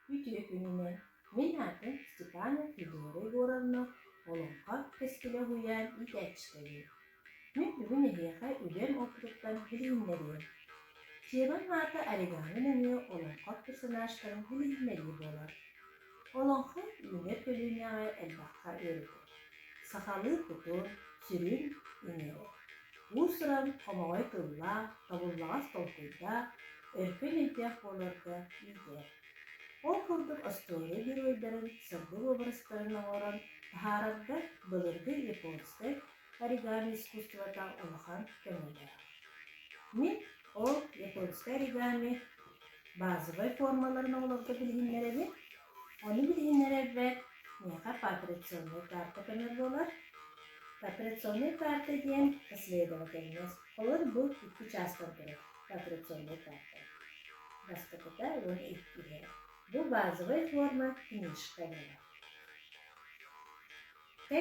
Үтүө күнүнэн! Мин аатым Степана Федора Егоровна, Олоҥхо кэскилэ уһуйаан иитээччитэбин. Мин бүгүн эһиэхэ үлэм опытыттан билиһиннэриэм. Темам аата оригами нөҥүө олоҥхо персонажтарын билиһиннэрии буолар. Олоҥхо үүнэр көлүөнэҕэ элбэххэ үөрэтэр. Сахалыы кутун, сүрүн иҥэрэр. Уус-уран хомоҕой тыллаах, тобуллаҕас толкуйдаах, өркөн өйдөөх буоларга иитэр. Ол курдук остуоруйа геройдарын сырдык уобарастарын оҥорон таһаарарга былыргы японскай оригами искусствота улахан көмөлөөх. Мин ол японскай оригами базовай формаларын оҕолорго билиһиннэрэбин. Ону билиһиннэрэрбэр миэхэ пооперационнай карта көмө буолар. Пооперационнай карта диэн последовательность. Олор бу икки чаастан турар пооперационнай карта. Бастакыта уонна иккиһэ. Бу базовай форма книжка буолар. Тэ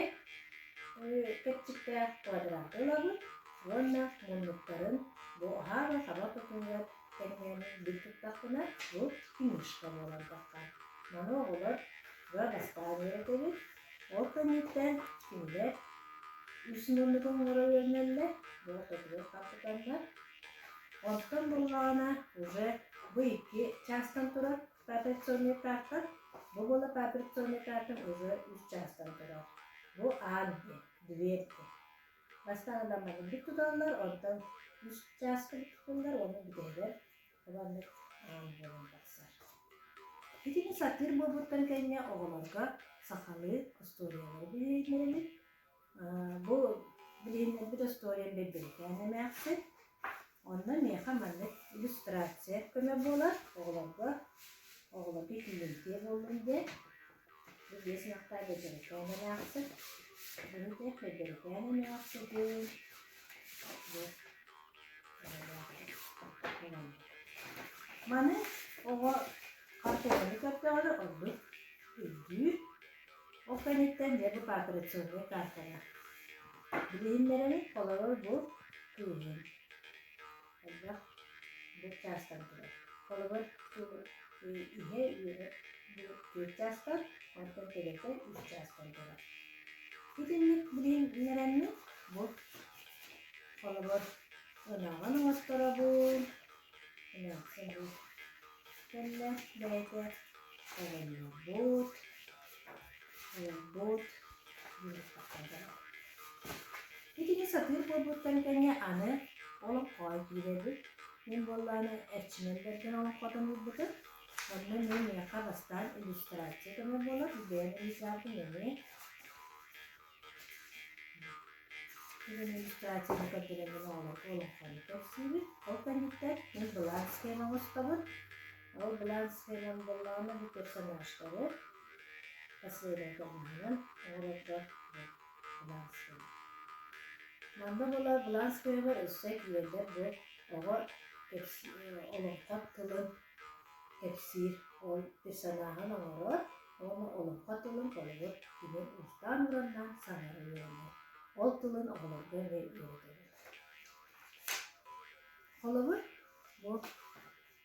кэрчиктээх квадраты ылабыт уонна муннуктарын бу аһаҕас хаба хотугар тэҥнээн бил туттахпына бу книжка буолан таххар. Маны оҕолор бастаан үөрэтэбит. Ол кэнниттэн кинилэр үс муннугу оҥоро үөрэнэллэр, бу ортотугар хаппытаннар. Онтон буоллаҕына уже бу икки чаастан турар Пооперационнай карта. Бу буола пооперационнай картам уже үс чаастан турар. Бу аан диэн, дверь диэн. Бастаан маннык туталлар, онтон үс чааска тутуллар уонна бүтэһигэр маннык аан буолан тахсар. Итини сатыыр буолбуттан кэннэ оҕолорго сахалыы остуоруйалары билиһиннэрэбит. Бу билиһиннэрбит остуоруйам Бэйбэрикээн эмээхсин. Онно миэхэ маннык иллюстрация көмө буолар оҕолорго, оҕолорго тиийимтиэ буоллун диэн. Бу биэс ынахтаах Бэйбэрикээн эмээхсин. Буну диэн Бэйбэрикээн эмээхсин бу Маны оҕо хартыынаны көрдөҕүнэ ордук өйдүүр. Ол кэнниттэн дьэ бу кооперационнай картаны билиһиннэрэбин. Холобур, бу кыыһым элбэх бу чаастан турар. Холобур, иһэ үөһэ бу түөрт чаастан, онтон төбөтө үс чаастан турар. Итинник билиһиннэрэммин бу холобур ынаҕын оҥотторобун, эмээхсин бу кэллэ бэйэтэ оҕонньорбут, уолбут Итини сатыыр буолбуттан кэннэ аны олоҥхоҕо киирэбит. Мин буоллаҕына Эрчимэн Бэргэн олоҥхотун ылбытым. Онно эмиэ миэхэ бастаан иллюстрация көмө буолар. Бэйэм иллюстрациям эмиэ Бүгүн иллюстрацияны көрдөрөммүн оҕолорго олоҥхону кэпсиибит. Ол кэнниттэн мин былаан схема оҥостобун. Ол былаан схемам буоллаҕына бу персонажтары последовательноһынан оҕолорго былаан схема. Манна буолар былаан схемабар өссө киирэллэр бу оҕо олоҥхо тылын кэпсиир, ол персонаһын оҥорор уонна олоҥхо тылын холобур кини уустаан-ураннаан саҥара үөрэнэр. Ол тылын оҕолорго эмиэ үөрэтэбит. Холобур, бу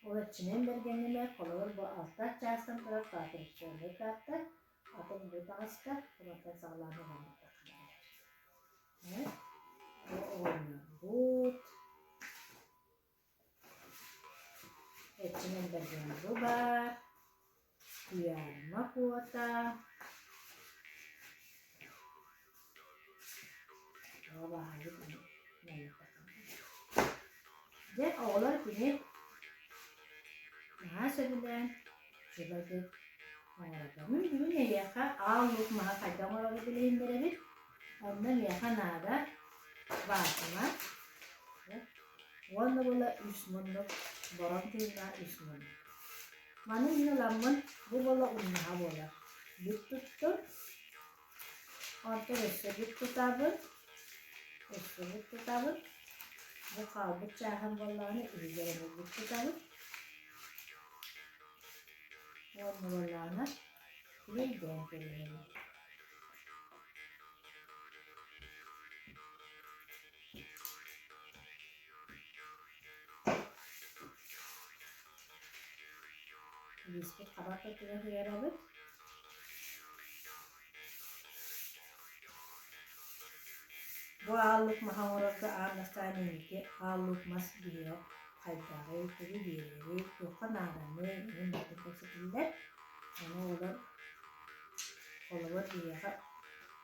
ол эрчимэн бэргэннэмэр, холобур, бу алта чаастан турар пооперационнай карта, атын бу таҕыста, олортон саҕалаан ылан Бу оҕонньорбут, Эрчимэн Бэргэн бу баар, Туйаарыма Куота, Дьэ, оҕолор кини наһаа сөбүлээн үчүгэйдик оҥороллор. Мин бүгүн эйиэхэ аал луук маһы хайдах оҥорору билиһиннэрэбин. Онно миэхэ наада ватма уонна буола үс муннук, бороҥ тыыннаах үс муннук. Маны мин ыламмын бу буола умнаһа буолар. Бүк туттум, онтон өссө бүк тутабын, өссө бүк тутабын. Бу хаалбыт чааһым буоллаҕына иһигэр эмиэ бүк тутабын. Уонна буоллаҕына Үрэйдээн кэбиһэбин. Илииспит хабар ортотугар сыһыарабыт. Бу ааллык маһы оҥорорго аан бастаан инники ааллык мас биһиэхэ хайдаҕый, тугу биэрэрий, туохха нааданый иһин барытын кэпсэтиллэр. Ону оҕолор холобур биһиэхэ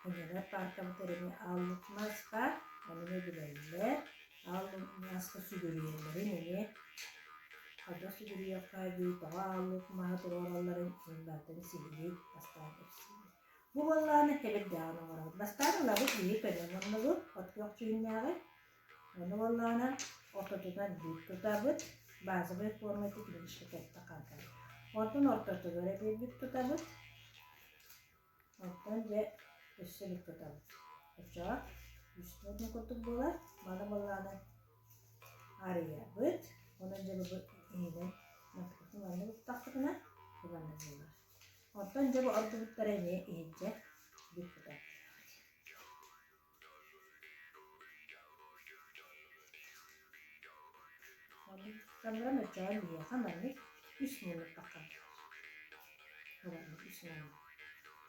Өнөрөр пааркабыт эмиэ ааллык мас баар, ону эмиэ билэллэр. Ааллык маска сүгүрүйэллэрин эмиэ хайдах сүгүрүйүөххэ дии, тоҕо ааллык маһы туруоралларын иһин барытын сиһилии бастаан кэпсиибит. Бу буоллаҕына кэбирдэҕин оҥоробут. Бастаан ылабыт биһи көнө муннугу, от күөх дьүһүннээҕи. Ону буоллаҕына ортотунан биир тутабыт, базовай форма технически кэтте хаҥкай. Онтон ортотугар эбиэбит тутабыт. Онтон дьэ өссө биир тутабыт. Оччоҕо үс муннук курдук буолар. Маны буоллаҕына арыйабыт. Онон дьэ бу иһинэн маннык уктахпытына маннык буолар. Оттон дьэ бу ордубуттара эмиэ иһирдьэ бүппүтэ. Оннук оччоҕо биһиэхэ маннык үс муннук таххан үс муннук.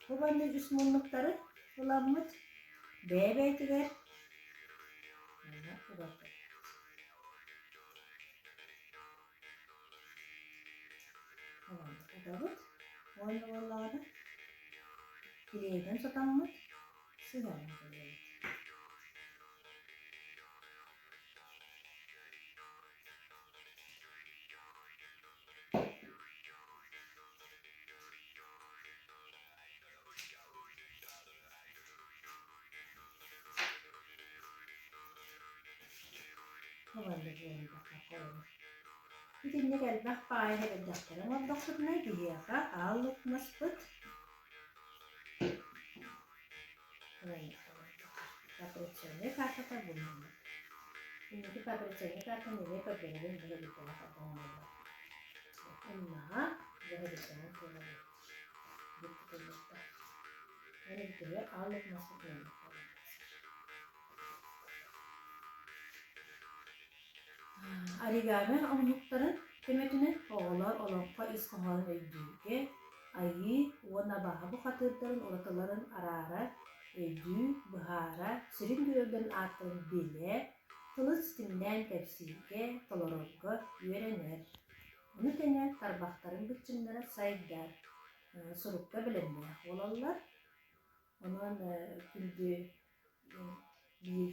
Бу маннык үс муннуктары ыламмыт бэйэ-бэйэтигэр манна угар Утабыт уонна буоллаҕына килиэйинэн сотоммут сыһыанан кэлиэбит. Итинник элбэх баайы эбэрдэхтэрин оҥордохпутуна биһиэхэ аал лукмаспыт Операционнай картата булунна. Инники операционнай картаны эмиэ көрдөрөбүн быһа бүтээх оҥороллор. Умнаһа быһа бүтээн туолабыт. Бүттүтэллэхтэр. Аны бүтүгэр аал лукмаспыт Оригами оҥоһуктарын көмөтүнэн оҕолор олоҥхо ис хоһоонун өйдүүргэ, айыы уонна абааһы бухатыырдарын уратыларын араара, өйдүү, быһаара, сүрүн геройдарын ааттарын билэ, тылы ситимнээн кэпсииргэ, толорорго үөрэнэр. Ону тэҥэ тарбахтарын быччыҥнара сайдар, сурукка бэлэмнээх буолаллар. Онон күндү биир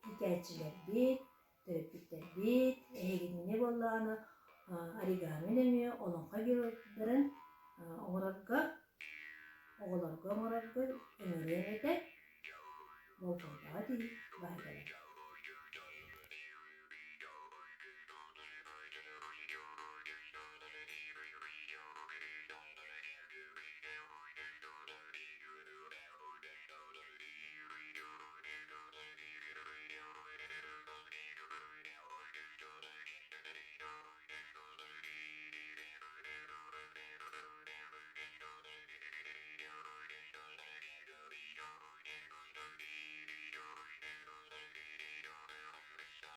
иитээччилэрбит, төрөппүттэрбит эһигини буоллаҕына оригами нөҥүө олоҥхо геройдарын оҥорорго, оҕолорго оҥорорго ыҥырыам этэ.